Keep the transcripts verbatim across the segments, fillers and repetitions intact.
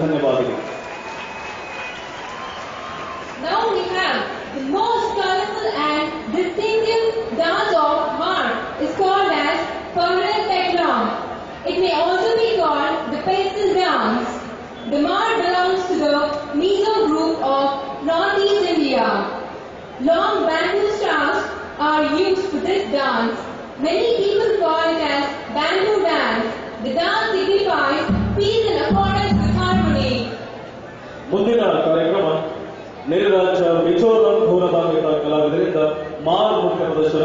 ಧನ್ಯವಾದಗಳು. Now we have the most colorful and distinctive dance of Hmar is called as Pharel Peklong. It may also be called the pencil dance. The Hmar belongs to the Mizo group of Northeast India. Long bamboo staves are used for this dance. Many people call it as bamboo dance. The dance signifies peace in accordance with harmony. ಮುಂದಿನ ಕಾರ್ಯಕ್ರಮ ನೆರೆರಾಜ್ಯ ಮಿಜೋರಾಂ ಗೌರವಾನ್ವಿತ ಕಲಾವಿದರಿಂದ ಮಾರ್ ನೃತ್ಯ ಪ್ರದರ್ಶನ.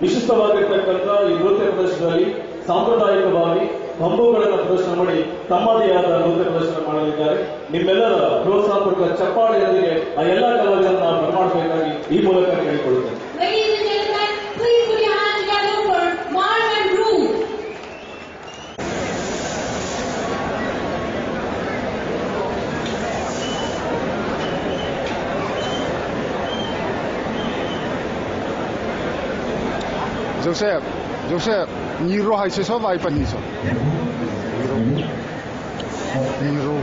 ವಿಶಿಷ್ಟವಾಗಿರ್ತಕ್ಕಂಥ ಈ ನೃತ್ಯ ಪ್ರದರ್ಶನದಲ್ಲಿ ಸಾಂಪ್ರದಾಯಿಕವಾಗಿ ಬಂಬೂಗಳನ್ನು ಪ್ರದರ್ಶನ ಮಾಡಿ ತಮ್ಮದೇ ಆದ ನೃತ್ಯ ಪ್ರದರ್ಶನ ಮಾಡಲಿದ್ದಾರೆ. ನಿಮ್ಮೆಲ್ಲರ ಪ್ರೋತ್ಸಾಹಪೂರ್ವಕ ಚಪ್ಪಾಳೆಯೊಂದಿಗೆ ಆ ಎಲ್ಲ ಕಲಾವಿದರನ್ನ ಬರಮಾಡಬೇಕಾಗಿ ಈ ಮೂಲಕ ಕೇಳಿಕೊಳ್ಳುತ್ತೇನೆ. Ladies and gentlemen, please put your hands together for Mark and Ruth. Joseph, Joseph, ni ro hai se so vai pani so. Ni ro. Ni ro.